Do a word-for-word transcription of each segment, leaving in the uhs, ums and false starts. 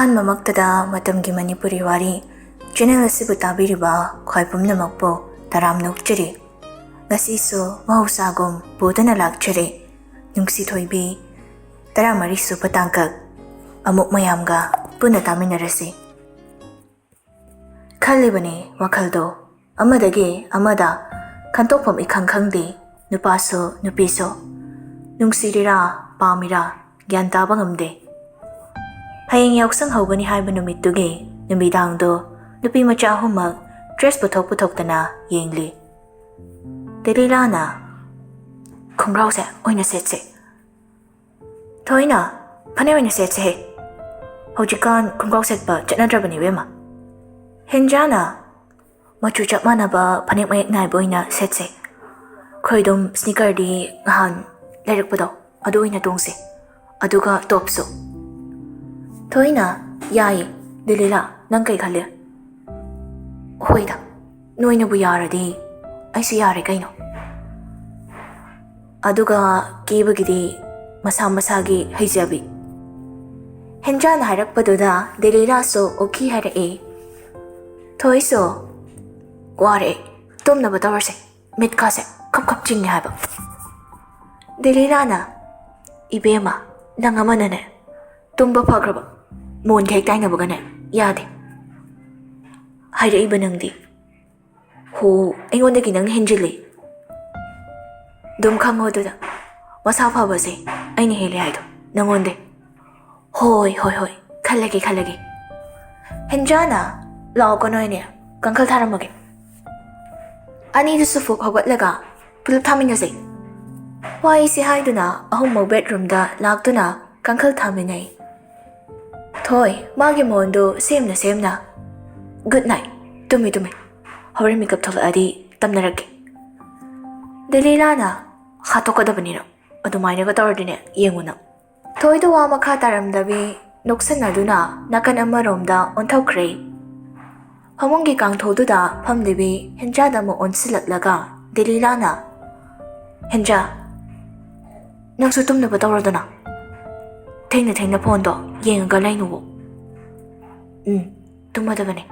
ꯑꯍꯥꯟꯕꯃꯛꯇꯗ ꯃꯇꯝꯒꯤ ꯃꯅꯤꯄꯨꯔꯤ ꯋꯥꯔꯤ ꯆꯦꯅꯦꯜ ꯑꯁꯤꯕꯨ ꯇꯥꯕꯤꯔꯤꯕ ꯈ꯭ꯋꯥꯏ ꯄꯨꯝꯅꯃꯛꯄꯨ ꯇꯔꯥꯝꯅ ꯑꯣꯛꯆꯔꯤ꯫ ꯉꯁꯤꯁꯨ ꯃꯍꯧꯁꯥꯒꯨꯝ ꯄꯨꯗꯨꯅ ꯂꯥꯛꯆꯔꯤ ꯅꯨꯡꯁꯤ ꯊꯣꯏꯕꯤ ꯇꯔꯥꯃꯔꯤ ꯁꯨꯕ ꯇꯥꯡꯀꯛ꯫ ꯑꯃꯨꯛ ꯃꯌꯥꯝꯒ ꯄꯨꯟꯅ ꯇꯥꯃꯤꯟꯅꯔꯁꯤ꯫ ꯈꯜꯂꯤꯕꯅꯤ ꯋꯥꯈꯜꯗꯣ, ꯑꯃꯗꯒꯤ ꯑꯃꯗ ꯈꯟꯇꯣꯛꯐꯝ ꯏꯈꯪ ꯈꯪꯗꯦ꯫ ꯅꯨꯄꯥꯁꯨ ꯅꯨꯄꯤꯁꯨ ꯅꯨꯡꯁꯤꯔꯤꯔꯥ ꯄꯥꯝꯃꯤꯔꯥ ꯒ꯭ꯌꯥꯟ ꯇꯥꯕ ꯉꯝꯗꯦ꯫ ꯍꯌꯦꯡ ꯌꯥꯎꯁꯪ ꯍꯧꯒꯅꯤ ꯍꯥꯏꯕ ꯅꯨꯃꯤꯠꯇꯨꯒꯤ ꯅꯨꯃꯤꯗꯥꯡꯗꯣ ꯅꯨꯄꯤ ꯃꯆꯥ ꯑꯍꯨꯝꯃꯛ ꯗ꯭ꯔꯦꯁ ꯄꯨꯊꯣꯛ ꯄꯨꯊꯣꯛꯇꯅ ꯌꯦꯡꯂꯤ꯫ ꯗꯦꯂꯤꯂꯥꯅ, "ꯈꯣꯡꯒ꯭ꯔꯥꯎꯁꯦ ꯑꯣꯏꯅ ꯁꯦꯠꯁꯦ"꯫ ꯊꯣꯏꯅ, "ꯐꯅꯦꯛ ꯑꯣꯏꯅ ꯁꯦꯠꯁꯦ ꯍꯦ꯫ ꯍꯧꯖꯤꯛꯀꯥꯟ ꯈꯣꯡꯒ꯭ꯔꯥꯎ ꯁꯦꯠꯄ ꯆꯠꯅꯗ꯭ꯔꯕꯅꯤ ꯏꯕꯦꯝꯃ"꯫ ꯍꯦꯟꯖꯥꯅ, "ꯃꯆꯨ ꯆꯞ ꯃꯥꯟꯅꯕ ꯐꯅꯦꯛ ꯃꯌꯦꯛ ꯅꯥꯏꯕ ꯑꯣꯏꯅ ꯁꯦꯠꯁꯦ꯫ ꯑꯩꯈꯣꯏ ꯑꯗꯨꯝ ꯁ꯭ꯅꯤꯀꯔꯗꯤ ꯅꯍꯥꯟ ꯂꯩꯔꯛꯄꯗꯣ ꯑꯗꯨ ꯑꯣꯏꯅ ꯇꯣꯡꯁꯦ꯫ ꯑꯗꯨꯒ ꯇꯣꯞꯁꯨ"꯫ ꯊꯣꯏꯅ, "ꯌꯥꯏꯌꯦ꯫ ꯗꯦꯂꯤꯂꯥ, ꯅꯪ ꯀꯩ ꯈꯜꯂꯤ?" "ꯍꯣꯏꯗ, ꯅꯣꯏꯅꯕꯨ ꯌꯥꯔꯗꯤ ꯑꯩꯁꯨ ꯌꯥꯔꯦ ꯀꯩꯅꯣ"꯫ ꯑꯗꯨꯒ ꯀꯦꯕꯒꯤꯗꯤ ꯃꯁꯥ ꯃꯁꯥꯒꯤ ꯍꯩꯖꯕꯤ꯫ ꯍꯦꯟꯖꯥꯅ ꯍꯥꯏꯔꯛꯄꯗꯨꯗ ꯗꯦꯂꯤꯂꯥꯁꯨ "ꯑꯣꯀꯦ" ꯍꯥꯏꯔꯛꯑꯦ꯫ ꯊꯣꯏꯁꯨ, "ꯋꯥꯔꯦ, ꯇꯨꯝꯅꯕ ꯇꯧꯔꯁꯦ, ꯃꯤꯠꯀꯥꯁꯦ ꯈꯞ ꯈꯞ ꯆꯤꯡꯉꯦ" ꯍꯥꯏꯕ꯫ ꯗꯦꯂꯤꯂꯥꯅ, "ꯏꯕꯦꯝꯃ, ꯅꯪ ꯑꯃꯅꯅꯦ, ꯇꯨꯝꯕ ꯐꯈ꯭ꯔꯕ ꯃꯣꯟꯒ ꯍꯦꯛ ꯇꯥꯏꯅꯕꯒꯅꯦ ꯌꯥꯗꯦ꯫ ꯍꯥꯏꯔꯛꯏꯕ ꯅꯪꯗꯤ꯫ ꯍꯣ, ꯑꯩꯉꯣꯟꯗꯒꯤ ꯅꯪꯅ ꯍꯦꯟꯖꯤꯜꯂꯤ꯫ ꯑꯗꯨꯝ ꯈꯪꯉꯣ ꯑꯗꯨꯗ, ꯃꯁꯥ ꯐꯕꯁꯦ ꯑꯩꯅ ꯍꯦꯜꯂꯦ ꯍꯥꯏꯗꯣ ꯅꯪꯉꯣꯟꯗꯩ"꯫ "ꯍꯣꯏ, ꯍꯣꯏ, ꯍꯣꯏ, ꯈꯜꯂꯒꯦ, ꯈꯜꯂꯒꯦ"꯫ ꯍꯦꯟꯖꯥꯅ, "ꯂꯥꯛꯑꯣ ꯀꯩꯅꯣ, ꯑꯩꯅꯦ ꯀꯥꯡꯈꯜ ꯊꯥꯔꯝꯃꯒꯦ꯫ ꯑꯅꯤꯗꯨꯁꯨ ꯐꯨꯛ ꯍꯧꯒꯠꯂꯒ ꯄꯨꯂꯞ ꯊꯥꯃꯤꯟꯅꯁꯦ"꯫ ꯋꯥꯍꯩꯁꯤ ꯍꯥꯏꯗꯨꯅ ꯑꯍꯨꯝꯃꯛ ꯕꯦꯗꯔꯨꯝꯗ ꯂꯥꯛꯇꯨꯅ ꯀꯥꯡꯈꯜ ꯊꯥꯃꯤꯟꯅꯩ꯫ ꯊꯣꯏ ꯃꯥꯒꯤ ꯃꯣꯟꯗꯨ ꯁꯦꯝꯅ ꯁꯦꯝꯅ, "ꯒꯨꯗ ꯅꯥꯏꯠ, ꯇꯨꯝꯃꯤ ꯇꯨꯝꯃꯤ, ꯍꯣꯔꯦꯟ ꯃꯤꯀꯞ ꯊꯣꯛꯂꯛꯑꯗꯤ ꯇꯝꯅꯔꯛꯀꯦ"꯫ ꯗꯦꯂꯤꯂꯥꯅ, "ꯍꯥꯠꯇꯣꯛꯀꯗꯕꯅꯤꯅ, ꯑꯗꯨꯃꯥꯏꯅꯒ ꯇꯧꯔꯗꯤꯅꯦ ꯌꯦꯡꯉꯨ ꯅꯪ"꯫ ꯊꯣꯏꯗꯣ ꯋꯥ ꯃꯈꯥ ꯇꯥꯔꯝꯗꯕꯤ ꯅꯣꯛꯁꯟꯅꯗꯨꯅ ꯅꯥꯀꯟ ꯑꯃꯔꯣꯝꯗ ꯑꯣꯟꯊꯣꯛꯈ꯭ꯔꯦ꯫ ꯐꯃꯨꯡꯒꯤ ꯀꯥꯡꯊꯣꯜꯗꯨꯗ ꯐꯝꯂꯤꯕꯤ ꯍꯦꯟꯖꯥꯗ ꯑꯃꯨꯛ ꯑꯣꯟꯁꯤꯜꯂꯛꯂꯒ ꯗꯦꯂꯤꯂꯥꯅ, "ꯍꯦꯟꯖꯥ, ꯅꯪꯁꯨ ꯇꯨꯝꯅꯕ ꯇꯧꯔꯣꯗꯅ꯫ ꯊꯦꯡꯅ ꯊꯦꯡꯅ ꯐꯣꯟꯗꯣ ꯌꯦꯡꯉꯒ ꯂꯩꯅꯨꯋꯣ"꯫ ꯎꯝ, ꯇꯨꯝꯃꯗꯕꯅꯦ꯫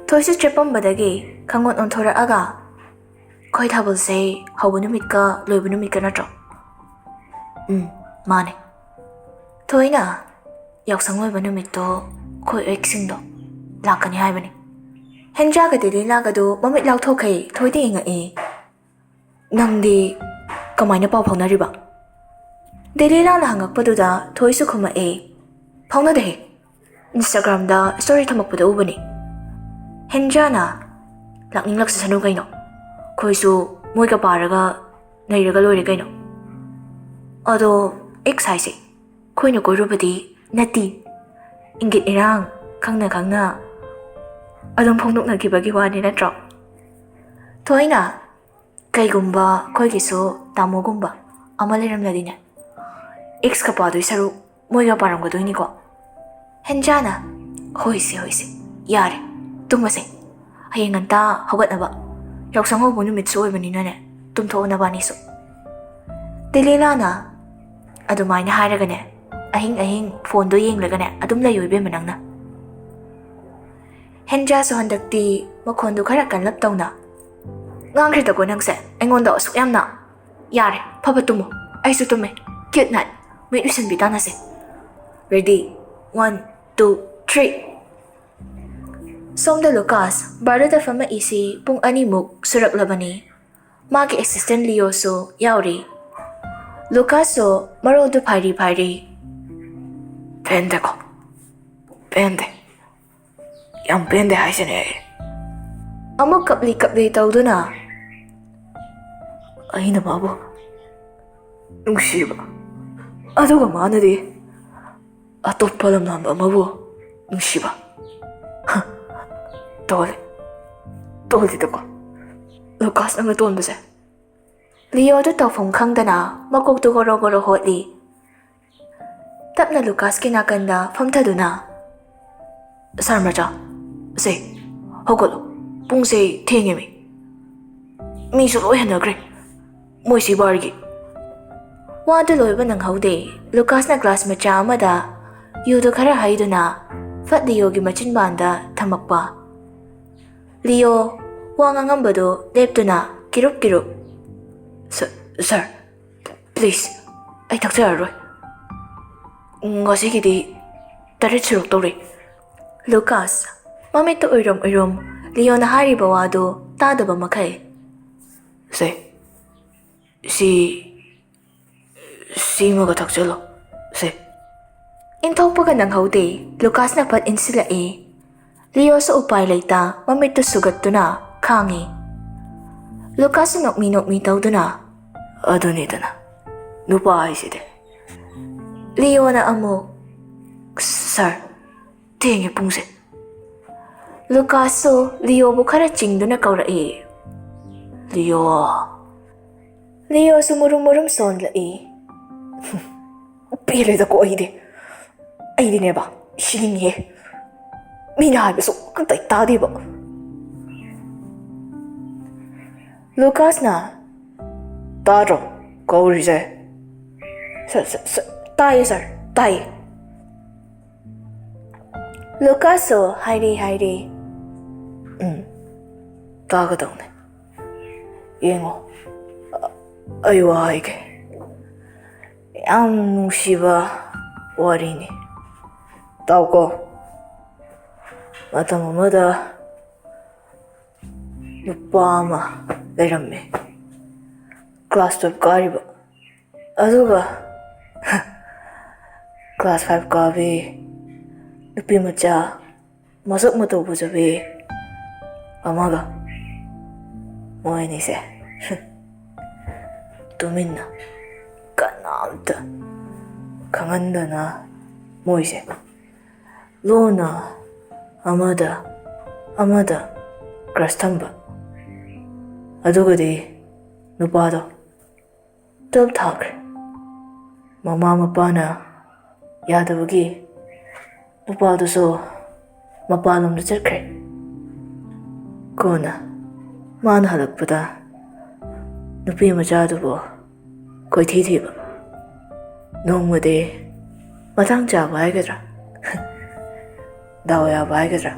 ꯊꯣꯏꯁꯨ ꯆꯦꯞꯄꯝꯕꯗꯒꯤ ꯈꯪꯑꯣꯟ ꯑꯣꯟꯊꯣꯔꯛꯑꯒ, "ꯑꯩꯈꯣꯏ ꯊꯥꯕꯜꯁꯦ ꯍꯧꯕ ꯅꯨꯃꯤꯠꯀ ꯂꯣꯏꯕ ꯅꯨꯃꯤꯠꯀ ꯅꯠꯇ꯭ꯔꯣ?" "ꯎꯝ, ꯃꯥꯅꯦ꯫" ꯊꯣꯏꯅ, "ꯌꯥꯎꯁꯪ ꯂꯣꯏꯕ ꯅꯨꯃꯤꯠꯇꯣ ꯑꯩꯈꯣꯏ ꯑꯦꯛꯁꯁꯤꯡꯗꯣ ꯂꯥꯛꯀꯅꯤ ꯍꯥꯏꯕꯅꯤ꯫" ꯍꯦꯟꯖꯥꯒ ꯗꯦꯂꯤꯂꯥꯒꯗꯣ ꯃꯃꯤꯠ ꯂꯥꯎꯊꯣꯛꯈꯩ ꯊꯣꯏꯗ ꯌꯦꯡꯉꯛꯑꯦ꯫ "ꯅꯪꯗꯤ ꯀꯃꯥꯏꯅ ꯄꯥꯎ ꯐꯥꯎꯅꯔꯤꯕ?" ꯗꯦꯂꯤꯂꯥꯅ ꯍꯪꯉꯛꯄꯗꯨꯗ ꯊꯣꯏꯁꯨ ꯈꯨꯝꯃꯛꯑꯦ, "ꯐꯥꯎꯅꯗꯦꯍꯦ꯫ Instagram-ꯗ story ꯊꯝꯃꯛꯄꯗ ꯎꯕꯅꯤ꯫" ꯍꯦꯟꯖꯥꯅ, "ꯂꯥꯛꯅꯤꯡꯂꯛꯁꯅꯨ ꯀꯩꯅꯣ꯫ ꯑꯩꯈꯣꯏꯁꯨ ꯃꯣꯏꯒ ꯄꯥꯔꯒ ꯂꯩꯔꯒ ꯂꯣꯏꯔꯦ ꯀꯩꯅꯣ꯫ ꯑꯗꯣ ꯑꯦꯛꯁ ꯍꯥꯏꯁꯦ ꯑꯩꯈꯣꯏꯅ ꯀꯣꯏꯔꯨꯕꯗꯤ ꯅꯠꯇꯦ꯫ ꯏꯪꯒꯤꯠ ꯏꯔꯥꯡ ꯈꯪꯅ ꯈꯪꯅ ꯑꯗꯨꯝ ꯐꯣꯡꯗꯣꯛꯅꯈꯤꯕꯒꯤ ꯋꯥꯅꯤ ꯅꯠꯇ꯭ꯔꯣ?" ꯊꯣꯏꯅ, "ꯀꯩꯒꯨꯝꯕ ꯑꯩꯈꯣꯏꯒꯤꯁꯨ ꯇꯥꯃꯣꯒꯨꯝꯕ ꯑꯃ ꯂꯩꯔꯝꯂꯗꯤꯅꯦ, ꯑꯦꯛꯁꯀ ꯄꯥꯗꯣꯏ ꯁꯔꯨꯛ ꯃꯣꯏꯒ ꯄꯥꯔꯝꯒꯗꯣꯏꯅꯤꯀꯣ꯫" ꯍꯦꯟꯖꯥꯅ, "ꯍꯣꯏꯁꯦ, ꯍꯣꯏꯁꯦ, ꯌꯥꯔꯦ, ꯇꯨꯝꯃꯁꯦ꯫ ꯍꯌꯦꯡ ꯉꯟꯇꯥ ꯍꯧꯒꯠꯅꯕ꯫ ꯌꯥꯎꯁꯪ ꯍꯧꯕ ꯅꯨꯃꯤꯠꯁꯨ ꯑꯣꯏꯕꯅꯤꯅꯅꯦ, ꯇꯨꯝꯊꯣꯛꯑꯣ ꯅꯕꯥꯅꯤꯁꯨ꯫" ꯗꯦꯂꯤꯂꯥꯅ ꯑꯗꯨꯃꯥꯏꯅ ꯍꯥꯏꯔꯒꯅꯦ, ꯑꯍꯤꯡ ꯑꯍꯤꯡ ꯐꯣꯟꯗꯣ ꯌꯦꯡꯂꯒꯅꯦ ꯑꯗꯨꯝ ꯂꯩꯌꯨ ꯏꯕꯦꯝꯃ ꯅꯪꯅ꯫ ꯍꯦꯟꯖꯥꯁꯨ ꯍꯟꯗꯛꯇꯤ ꯃꯈꯣꯟꯗꯣ ꯈꯔ ꯀꯜꯂꯞ ꯇꯧꯅ, "ꯉꯥꯡꯈ꯭ꯔꯦꯗꯀꯣ ꯅꯪꯁꯦ ꯑꯩꯉꯣꯟꯗ ꯑꯁꯨꯛ ꯌꯥꯝꯅ꯫ ꯌꯥꯔꯦ, ꯐꯕ ꯇꯨꯝꯃꯣ, ꯑꯩꯁꯨ ꯇꯨꯝꯃꯦ꯫ Good night꯫ ꯃꯤꯠ ꯎꯏꯁꯤꯟꯕꯤ ꯇꯥꯟꯅꯁꯦ꯫ Ready? One, two, three꯫" ꯁꯣꯝꯗ ꯂꯨꯀꯥꯁ ꯕꯥꯔꯗ ꯐꯝꯃꯛꯏꯁꯤ ꯄꯨꯡ ꯑꯅꯤꯃꯨꯛ ꯁꯨꯔꯛꯂꯕꯅꯤ꯫ ꯃꯥꯒꯤ assistant ꯂꯤꯌꯣꯁꯨ ꯌꯥꯎꯔꯤ꯫ ꯂꯨꯀꯥꯁꯁꯨ ꯃꯔꯣꯜꯗꯨ ꯐꯥꯏꯔꯤ ꯐꯥꯏꯔꯤ꯫ "ꯄꯦꯟꯗꯦꯀꯣ, ꯄꯦꯟꯗꯦ꯫ ꯌꯥꯝ ꯄꯦꯟꯗꯦ ꯍꯥꯏꯁꯤꯅꯦ ꯑꯩ꯫" ꯑꯃꯨꯛ ꯀꯞꯂꯤ ꯀꯞꯂꯤ ꯇꯧꯗꯨꯅ, "ꯑꯩꯅ ꯃꯥꯕꯨ ꯅꯨꯡꯁꯤꯕ, ꯑꯗꯨꯒ ꯃꯥꯅꯗꯤ ꯑꯇꯣꯞꯄ ꯂꯝꯂꯥꯟꯕ ꯑꯃꯕꯨ ꯅꯨꯡꯁꯤꯕ꯫ ꯍ, ꯇꯣꯜꯂꯤ, ꯇꯣꯜꯂꯤꯗꯀꯣ ꯂꯨꯀꯥꯁ ꯅꯪꯅ ꯇꯣꯟꯕꯁꯦ꯫" ꯂꯤꯌꯣꯗꯨ ꯇꯧꯐꯝ ꯈꯪꯗꯅ ꯃꯀꯣꯛꯇꯨ ꯒꯣꯔꯣ ꯒꯣꯔꯣ ꯍꯣꯠꯂꯤ꯫ ꯇꯞꯅ ꯂꯨꯀꯥꯁꯀꯤ ꯅꯥꯀꯟꯗ ꯐꯝꯊꯗꯨꯅ, "ꯁꯥꯔ ꯃꯆꯥ, ꯁꯦ, ꯍꯧꯒꯠꯂꯣ, ꯄꯨꯡꯁꯦ ꯊꯦꯡꯉꯦꯃꯤ꯫ ꯃꯤꯁꯨ ꯂꯣꯏ ꯍꯟꯅꯈ꯭ꯔꯦ, ꯃꯣꯏꯁꯤ ꯕꯥꯔꯒꯤ꯫" ꯋꯥꯗꯨ ꯂꯣꯏꯕ ꯅꯪꯍꯧꯗꯦ꯫ ꯂꯨꯀꯥꯁꯅ ꯒ꯭ꯂꯥꯁ ꯃꯆꯥ ꯑꯃꯗ ꯌꯨꯗꯨ ꯈꯔ ꯍꯩꯗꯨꯅ ꯐꯠ ꯂꯤꯌꯣꯒꯤ ꯃꯆꯤꯟꯕꯥꯟꯗ ꯊꯝꯃꯛꯄ꯫ ꯂꯤꯌꯣ ꯋꯥ ꯉꯥꯡꯉꯝꯕꯗꯨ ꯂꯦꯞꯇꯨꯅ ꯀꯤꯔꯨꯞ ꯀꯤꯔꯨꯞ, "ꯁ-, ꯁꯥꯔ, ꯄ꯭ꯂꯤꯖ, ꯑꯩ ꯊꯛꯆꯔꯔꯣꯏ꯫ ꯉꯁꯤꯒꯤꯗꯤ ꯇꯔꯦꯠ ꯁꯨꯔꯛꯇꯧꯔꯦ꯫" ꯂꯨꯀꯥꯁ, ꯃꯃꯤꯠꯇ ꯎꯏꯔꯨꯝ ꯎꯏꯔꯨꯝ, ꯂꯤꯌꯣꯅ ꯍꯥꯏꯔꯤꯕ ꯋꯥꯗꯨ ꯇꯥꯗꯕ ꯃꯈꯩ, "ꯁꯦ, ꯁꯤ, ꯁꯤꯃꯒ ꯊꯛꯆꯜꯂꯣ, ꯁꯦ꯫" ꯏꯟꯊꯣꯛꯄꯒ ꯅꯪꯍꯧꯗꯦ, ꯂꯨꯀꯥꯁꯅ ꯐꯠ ꯏꯟꯁꯤꯜꯂꯛꯏ꯫ ꯂꯤꯌꯣꯁꯨ ꯎꯄꯥꯏ ꯂꯩꯇ ꯃꯃꯤꯠꯇꯨ ꯁꯨꯒꯠꯇꯨꯅ ꯈꯥꯡꯉꯤ꯫ ꯂꯨꯀꯥꯁꯁꯨ ꯅꯣꯛꯃꯤ ꯅꯣꯛꯃꯤ ꯇꯧꯗꯨꯅ, "ꯑꯗꯨꯅꯤꯗꯅ ꯅꯨꯄꯥ ꯍꯥꯏꯁꯤꯗꯤ꯫" ꯂꯤꯌꯣꯅ ꯑꯃꯨꯛ, "ꯁꯥꯔ, ꯊꯦꯡꯉꯦ ꯄꯨꯡꯁꯦ꯫" ꯂꯨꯀꯥꯁꯁꯨ ꯂꯤꯌꯣꯕꯨ ꯈꯔ ꯆꯤꯡꯗꯨꯅ ꯀꯧꯔꯛꯏ, "ꯂꯤꯌꯣ꯫" ꯂꯤꯌꯣꯁꯨ ꯃꯨꯔꯨꯝ ꯃꯨꯔꯨꯝ ꯁꯣꯟꯂꯛꯏ꯫ "ꯄꯦꯜꯂꯦꯗꯀꯣ ꯑꯩꯗꯤ꯫ ꯑꯩꯗꯤꯅꯦꯕ, ꯁꯤꯅꯤꯡꯉꯤꯍꯦ꯫ ꯃꯤꯅ ꯍꯥꯏꯕꯁꯨ ꯑꯝꯇ ꯇꯥꯗꯦꯕ꯫" ꯂꯨꯀꯥꯁꯅ, "ꯇꯥꯗ꯭ꯔꯣ ꯀꯧꯔꯤꯁꯦ?" "ꯁ-, ꯁ-, ꯁ-, ꯇꯥꯏꯌꯦ ꯁꯥꯔ, ꯇꯥꯏꯌꯦ꯫" ꯂꯨꯀꯥꯁꯁꯨ ꯍꯥꯏꯔꯤ ꯍꯥꯏꯔꯤ, "ꯎꯝ, ꯇꯥꯒꯗꯧꯅꯦ꯫ ꯌꯦꯡꯉꯣ, ꯑ-, ꯑꯩ ꯋꯥ ꯍꯥꯏꯒꯦ꯫ ꯌꯥꯝ ꯅꯨꯡꯁꯤꯕ ꯋꯥꯔꯤꯅꯤ꯫ ꯇꯥꯎꯀꯣ꯫ ꯃꯇꯝ ꯑꯃꯗ ꯅꯨꯄꯥ ꯑꯃ ꯂꯩꯔꯝꯃꯦ, ꯀ꯭ꯂꯥꯁ ꯇꯨꯌꯦꯜꯞ ꯀꯥꯔꯤꯕ꯫ ꯑꯗꯨꯒ ꯀ꯭ꯂꯥꯁ ꯐꯥꯏꯚ ꯀꯥꯕꯤ ꯅꯨꯄꯤ ꯃꯆꯥ, ꯃꯁꯛ ꯃꯇꯧ ꯐꯖꯕꯤ ꯑꯃꯒ, ꯃꯣꯏ ꯑꯅꯤꯁꯦ ꯇꯨꯃꯤꯟꯅ, ꯀꯅꯥꯝꯇ ꯈꯪꯍꯟꯗꯅ, ꯃꯣꯏꯁꯦ ꯂꯣꯟꯅ ꯑꯃꯗ ꯑꯃꯗ ꯀ꯭ꯔꯁ ꯊꯝꯕ꯫ ꯑꯗꯨꯒꯗꯤ ꯅꯨꯄꯥꯗꯣ ꯇꯨꯌꯦꯜꯞ ꯊꯥꯈ꯭ꯔꯦ꯫ ꯃꯃꯥ ꯃꯄꯥꯅ ꯌꯥꯗꯕꯒꯤ ꯅꯨꯄꯥꯗꯨꯁꯨ ꯃꯄꯥꯟꯂꯣꯝꯗ ꯆꯠꯈ꯭ꯔꯦ꯫ ꯀꯣꯟꯅ ꯃꯥꯅ ꯍꯜꯂꯛꯄꯗ ꯅꯨꯄꯤ ꯃꯆꯥꯗꯨꯕꯨ ꯀꯣꯏꯊꯤ ꯊꯤꯕ꯫ ꯅꯣꯡꯃꯗꯤ ꯃꯇꯥꯡ ꯆꯥꯕ ꯍꯥꯏꯒꯗ꯭ꯔꯥ, ꯗꯥꯎ ꯌꯥꯕ ꯍꯥꯏꯒꯗ꯭ꯔꯥ,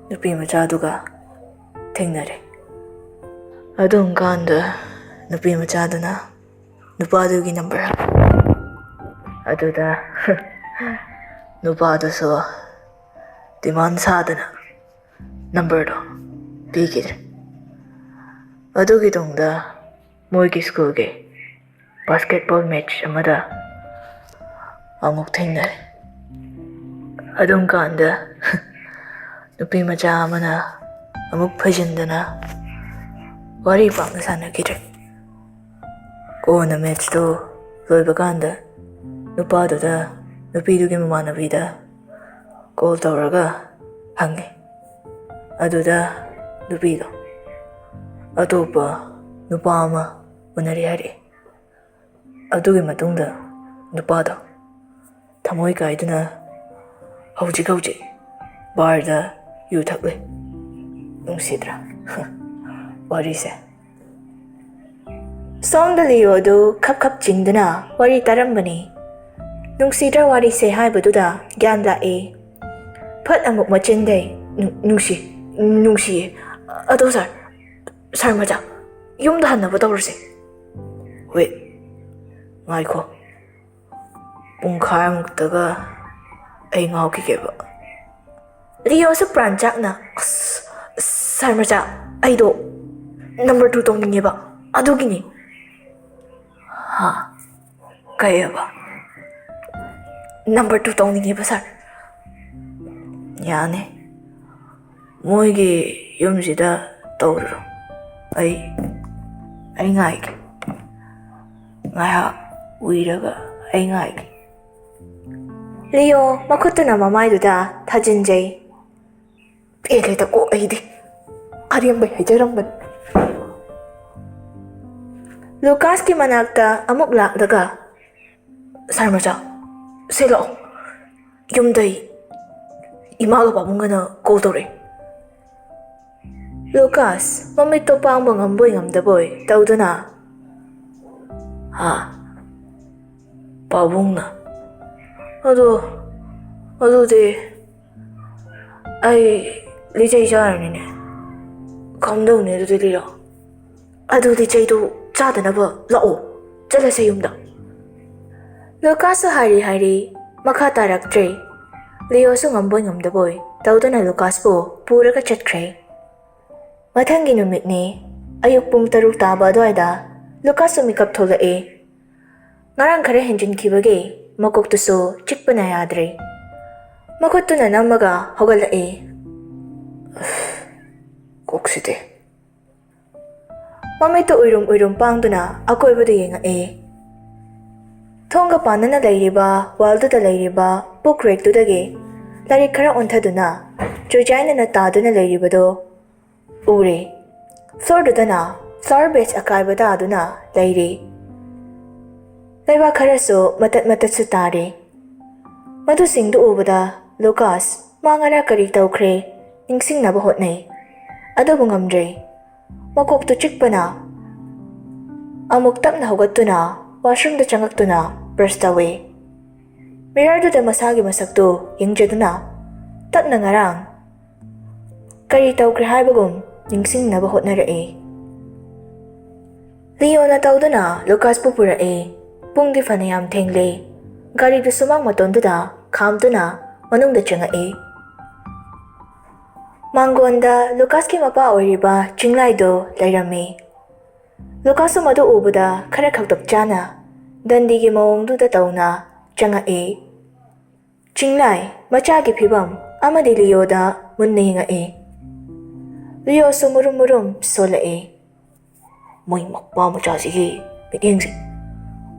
ꯅꯨꯄꯤ ꯃꯆꯥꯗꯨꯒ ꯊꯦꯡꯅꯔꯦ꯫ ꯑꯗꯨꯝ ꯀꯥꯟꯗ ꯅꯨꯄꯤ ꯃꯆꯥꯗꯨꯅ ꯅꯨꯄꯥꯗꯨꯒꯤ ꯅꯝꯕꯔ ꯍꯪꯉꯦ꯫ ꯑꯗꯨꯗ ꯅꯨꯄꯥꯗꯨꯁꯨ ꯗꯤꯃꯥꯟ ꯁꯥꯗꯅ ꯅꯝꯕꯔꯗꯣ ꯄꯤꯈꯤꯗ꯭ꯔꯦ꯫ ꯑꯗꯨꯒꯤ ꯇꯨꯡꯗ ꯃꯣꯏꯒꯤ ꯁ꯭ꯀꯨꯜꯒꯤ ꯕꯥꯁꯀꯦꯠꯕꯣꯜ ꯃꯦꯠꯆ ꯑꯃꯗ ꯑꯃꯨꯛ ꯊꯦꯡꯅꯔꯦ꯫ ꯑꯗꯨꯝ ꯀꯥꯟꯗ ꯅꯨꯄꯤ ꯃꯆꯥ ꯑꯃꯅ ꯑꯃꯨꯛ ꯐꯩꯖꯤꯟꯗꯅ ꯋꯥꯔꯤ ꯄꯥꯛꯅ ꯁꯥꯟꯅꯈꯤꯗ꯭ꯔꯦ꯫ ꯀꯣꯟꯅ ꯃꯦꯠꯆꯇꯨ ꯂꯣꯏꯕ ꯀꯥꯟꯗ ꯅꯨꯄꯥꯗꯨꯗ, ꯅꯨꯄꯤꯗꯨꯒꯤ ꯃꯃꯥꯟꯅꯕꯤꯗ ꯀꯣꯜ ꯇꯧꯔꯒ ꯍꯪꯉꯦ꯫ ꯑꯗꯨꯗ ꯅꯨꯄꯤꯗꯣ ꯑꯇꯣꯞꯄ ꯅꯨꯄꯥ ꯑꯃ ꯎꯅꯔꯦ ꯍꯥꯏꯔꯛꯑꯦ꯫ ꯑꯗꯨꯒꯤ ꯃꯇꯨꯡꯗ ꯅꯨꯄꯥꯗꯣ ꯊꯃꯣꯏ ꯀꯥꯏꯗꯨꯅ ꯍꯧꯖꯤꯛ ꯍꯧꯖꯤꯛ ꯕꯥꯔꯗ ꯌꯨ ꯊꯛꯂꯤ꯫ ꯅꯨꯡꯁꯤꯗ꯭ꯔꯥ? ꯋꯥꯔꯤꯁꯦ꯫ ꯁꯣꯝꯗ ꯂꯤꯑꯣ ꯑꯗꯨ ꯈꯞ ꯈꯞ ꯆꯤꯡꯗꯨꯅ ꯋꯥꯔꯤ ꯇꯥꯔꯝꯕꯅꯤ꯫ ꯅꯨꯡꯁꯤꯗ꯭ꯔꯥ ꯋꯥꯔꯤꯁꯦ ꯍꯥꯏꯕꯗꯨꯗ ꯒ꯭ꯌꯥꯟ ꯂꯥꯛꯑꯦ꯫ ꯐꯠ ꯑꯃꯨꯛ ꯃꯆꯤꯟꯗꯩ, "ꯅꯨ-, ꯅꯨꯡꯁꯤ, ꯅꯨꯡꯁꯤꯌꯦ꯫ ꯑꯗꯣ ꯁꯥꯔ, ꯁꯥꯔ ꯃꯆꯥ, ꯌꯨꯝꯗ ꯍꯟꯅꯕ ꯇꯧꯔꯁꯦ꯫" "ꯋꯦꯠ, ꯉꯥꯏꯈꯣ꯫ ꯄꯨꯡꯈꯥꯏꯃꯨꯛꯇꯒ ꯑꯩ ꯉꯥꯎꯈꯤꯒꯦꯕ꯫" ꯂꯤꯑꯣꯁꯨ ꯄ꯭ꯔꯥꯟ ꯆꯥꯛꯅ, "ꯑꯁ, ꯁꯥꯔ ꯃꯆꯥ, ꯑꯩꯗꯣ ꯅꯝꯕꯔ ꯇꯨ ꯇꯧꯅꯤꯡꯉꯦꯕ, ꯑꯗꯨꯒꯤꯅꯤ꯫" "ꯍꯥ? ꯀꯩꯑꯕ?" "ꯅꯝꯕꯔ ꯇꯨ ꯇꯧꯅꯤꯡꯉꯦꯕ, ꯁꯥꯔ꯫" "ꯌꯥꯅꯤ꯫ ꯃꯣꯏꯒꯤ ꯌꯨꯝꯁꯤꯗ ꯇꯧꯔꯨꯔꯣ꯫ ꯑꯩ, ꯑꯩ ꯉꯥꯏꯒꯦ꯫ ꯉꯥꯏꯍꯥꯛ ꯎꯏꯔꯒ ꯑꯩ ꯉꯥꯏꯒꯦ꯫" ꯂꯤꯑꯣ ꯃꯈꯨꯠꯇꯨꯅ ꯃꯃꯥꯏꯗꯨꯗ ꯊꯥꯖꯤꯟꯖꯩ꯫ ꯄꯦꯜꯂꯦꯗꯀꯣ ꯑꯩꯗꯤ꯫ ꯑꯔꯦꯝꯕꯩ ꯍꯥꯏꯖꯔꯝꯕꯅꯤ꯫ ꯂꯨꯀꯥꯁꯀꯤ ꯃꯅꯥꯛꯇ ꯑꯃꯨꯛ ꯂꯥꯛꯂꯒ, "ꯁꯥꯔ ꯃꯆꯥ, ꯁꯦ ꯂꯥꯛꯑꯣ꯫ ꯌꯨꯝꯗꯩ ꯏꯃꯥꯒ ꯄꯥꯕꯨꯡꯒꯅ ꯀꯣꯜ ꯇꯧꯔꯛꯑꯦ꯫" ꯂꯨꯀꯥꯁ ꯃꯃꯤꯠꯇꯣ ꯄꯥꯡꯕ ꯉꯝꯕꯣꯏ ꯉꯝꯗꯕꯣꯏ ꯇꯧꯗꯨꯅ, "ꯍꯥ? ꯄꯥꯕꯨꯡꯅ? ꯑꯗꯣ ꯑꯗꯨꯗꯤ ꯑꯩ ꯂꯤꯆꯩ ꯆꯥꯔꯅꯤꯅꯦ꯫ ꯀꯝꯗꯧꯅꯤ ꯑꯗꯨꯗꯤ ꯂꯤꯂꯣ? ꯑꯗꯨ ꯂꯤꯆꯩꯗꯨ ꯆꯥꯗꯅꯕ ꯂꯥꯛꯑꯣ, ꯆꯠꯂꯁꯦ ꯌꯨꯝꯗ꯫ ꯂꯨꯀꯥꯁꯁꯨ ꯍꯥꯏꯔꯤ ꯍꯥꯏꯔꯤ ꯃꯈꯥ ꯇꯥꯔꯛꯇ꯭ꯔꯦ꯫ ꯂꯤꯌꯣꯁꯨ ꯉꯝꯕꯣꯏ ꯉꯝꯗꯕꯣꯏ ꯇꯧꯗꯨꯅ ꯂꯨꯀꯥꯁꯄꯨ ꯄꯨꯔꯒ ꯆꯠꯈ꯭ꯔꯦ꯫ ꯃꯊꯪꯒꯤ ꯅꯨꯃꯤꯠꯅꯤ꯫ ꯑꯌꯨꯛ ꯄꯨꯡ ꯇꯔꯨꯛ ꯇꯥꯕ ꯑꯗꯨꯋꯥꯏꯗ ꯂꯨꯀꯥꯁꯁꯨ ꯃꯤꯀꯞ ꯊꯣꯛꯂꯛꯑꯦ꯫ ꯉꯔꯥꯡ ꯈꯔ ꯍꯦꯟꯖꯤꯟꯈꯤꯕꯒꯤ ꯃꯀꯣꯛꯇꯨꯁꯨ ꯆꯤꯛꯄꯅ ꯌꯥꯗ꯭ꯔꯦ꯫ ꯃꯈꯨꯠꯇꯨꯅ ꯅꯝꯃꯒ ꯍꯧꯒꯠꯂꯛꯑꯦ꯫ ꯀꯣꯛꯁꯤꯗꯤ꯫ ꯃꯃꯤꯠꯇꯨ ꯎꯏꯔꯨꯝ ꯎꯏꯔꯨꯝ ꯄꯥꯡꯗꯨꯅ ꯑꯀꯣꯏꯕꯗꯨ ꯌꯦꯡꯉꯛꯑꯦ꯫ ꯊꯣꯡꯒ ꯄꯥꯟꯅꯅ ꯂꯩꯔꯤꯕ ꯋꯥꯜꯗꯨꯗ ꯂꯩꯔꯤꯕ ꯕꯨꯛ ꯔꯦꯛꯇꯨꯗꯒꯤ ꯂꯥꯏꯔꯤꯛ ꯈꯔ ꯑꯣꯟꯊꯗꯨꯅ ꯆꯨꯖꯥꯏꯅꯅ ꯇꯥꯗꯨꯅ ꯂꯩꯔꯤꯕꯗꯨ ꯎꯔꯦ꯫ ꯐ꯭ꯂꯣꯔꯗꯨꯗꯅ ꯐ꯭ꯂꯥꯋꯔ ꯕꯦꯁ ꯑꯀꯥꯏꯕ ꯇꯥꯗꯨꯅ ꯂꯩꯔꯦ꯫ ꯂꯩꯕꯥꯛ ꯈꯔꯁꯨ ꯃꯇꯠ ꯃꯇꯠꯁꯨ ꯇꯥꯔꯦ꯫ ꯃꯗꯨꯁꯤꯡꯗꯨ ꯎꯕꯗ ꯂꯨꯀꯥꯁ ꯃꯥ ꯉꯔꯥꯡ ꯀꯔꯤ ꯇꯧꯈ꯭ꯔꯦ ꯅꯤꯡꯁꯤꯡꯅꯕ ꯍꯣꯠꯅꯩ꯫ ꯑꯗꯨꯕꯨ ꯉꯝꯗ꯭ꯔꯦ꯫ ꯃꯀꯣꯛꯇꯨ ꯆꯤꯛꯄꯅ ꯑꯃꯨꯛ ꯇꯞꯅ ꯍꯧꯒꯠꯇꯨꯅ ꯋꯥꯁꯔꯨꯝꯗ ꯆꯪꯉꯛꯇꯨꯅ ꯕ꯭ꯔꯁ ꯇꯧꯏ꯫ ꯃꯤꯔꯔꯗꯨꯗ ꯃꯁꯥꯒꯤ ꯃꯁꯛꯇꯨ ꯌꯦꯡꯖꯗꯨꯅ ꯇꯞꯅ ꯉꯔꯥꯡ ꯀꯔꯤ ꯇꯧꯈ꯭ꯔꯦ ꯍꯥꯏꯕꯒꯨꯝ ꯅꯤꯡꯁꯤꯡꯅꯕ ꯍꯣꯠꯅꯔꯛꯏ꯫ ꯂꯤꯌꯣꯅ ꯇꯧꯗꯨꯅ ꯂꯨꯀꯥꯁꯄꯨ ꯄꯨꯔꯛꯏ꯫ ꯄꯨꯡꯗꯤ ꯐꯅꯌꯥꯝ ꯊꯦꯡꯂꯦ꯫ ꯒꯥꯔꯤꯗꯨ ꯁꯨꯃꯥꯡ ꯃꯇꯣꯟꯗꯨꯗ ꯈꯥꯝꯗꯨꯅ ꯃꯅꯨꯡꯗ ꯆꯪꯉꯛꯏ꯫ ꯃꯥꯡꯒꯣꯟꯗ ꯂꯨꯀꯥꯁꯀꯤ ꯃꯄꯥ ꯑꯣꯏꯔꯤꯕ ꯆꯤꯡꯂꯥꯏꯗꯨ ꯂꯩꯔꯝꯃꯤ꯫ ꯂꯨꯀꯥꯁꯁꯨ ꯃꯗꯨ ꯎꯕꯗ ꯈꯔ ꯈꯛꯇꯛ ꯆꯥꯅ ꯗꯟꯗꯤꯒꯤ ꯃꯑꯣꯡꯗꯨꯗ ꯇꯧꯅ ꯆꯪꯉꯛꯏ꯫ ꯆꯤꯡꯂꯥꯏ ꯃꯆꯥꯒꯤ ꯐꯤꯕꯝ ꯑꯃꯗꯤ ꯂꯤꯌꯣꯗ ꯃꯨꯟꯅ ꯌꯦꯡꯉꯛꯏ꯫ ꯂꯤꯌꯣꯁꯨ ꯃꯨꯔꯨꯝ ꯃꯨꯔꯨꯝ ꯁꯣꯜꯂꯛꯏ꯫ ꯃꯣꯏ ꯃꯄꯥ ꯃꯆꯥꯁꯤꯒꯤ ꯃꯤꯠꯌꯦꯡꯁꯦ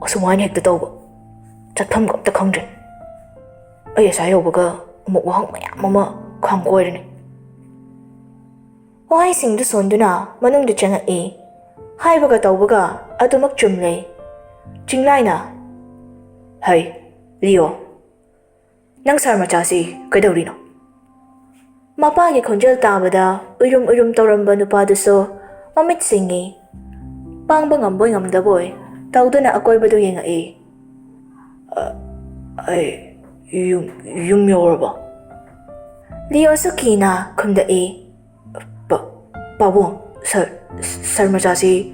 ꯑꯁꯨꯃꯥꯏꯅ ꯍꯦꯛꯇ ꯇꯧꯕ꯫ ꯆꯠꯐꯝꯒ ꯑꯝꯇ ꯈꯪꯗ꯭ꯔꯦ꯫ ꯑꯩ ꯑꯁꯥ ꯌꯧꯕꯒ ꯑꯃꯨꯛ ꯋꯥꯍꯪ ꯃꯌꯥꯝ ꯑꯃ ꯈꯥꯡꯀꯣꯏꯔꯅꯤ꯫ ꯋꯥꯍꯩꯁꯤꯡꯗꯨ ꯁꯣꯟꯗꯨꯅ ꯃꯅꯨꯡꯗ ꯆꯪꯉꯛꯏ꯫ ꯍꯥꯏꯕꯒ ꯇꯧꯕꯒ ꯑꯗꯨꯃꯛ ꯆꯨꯝꯂꯦ꯫ ꯆꯤꯡꯂꯥꯏꯅ, "ꯍꯩ, ꯂꯤꯌꯣ, ꯅꯪ ꯁꯥꯔ ꯃꯆꯥꯁꯤ ꯀꯩꯗꯧꯔꯤꯅꯣ?" ꯃꯄꯥꯒꯤ ꯈꯣꯟꯖꯦꯜ ꯇꯥꯕꯗ ꯎꯏꯔꯨꯝ ꯎꯏꯔꯨꯝ ꯇꯧꯔꯝꯕ ꯅꯨꯄꯥꯗꯨꯁꯨ ꯃꯃꯤꯠ ꯁꯤꯡꯉꯤ꯫ ꯄꯥꯡꯕ ꯉꯝꯕꯣꯏ ꯉꯝꯗꯕꯣꯏ ꯇꯧꯗꯨꯅ ꯑꯀꯣꯏꯕꯗꯨ ꯌꯦꯡꯉꯛꯏ꯫ "ꯑ, ꯑꯩ ꯌꯨꯝ, ꯌꯨꯝ ꯌꯧꯔꯕꯣ? ꯂꯤꯑꯣꯁꯨ ꯀꯤꯅ ꯈꯨꯝꯂꯛꯏ꯫ "ꯄꯥ-, ꯄꯥꯕꯨꯡ, ꯁꯥꯔ, ꯁꯥꯔ ꯃꯆꯥꯁꯤ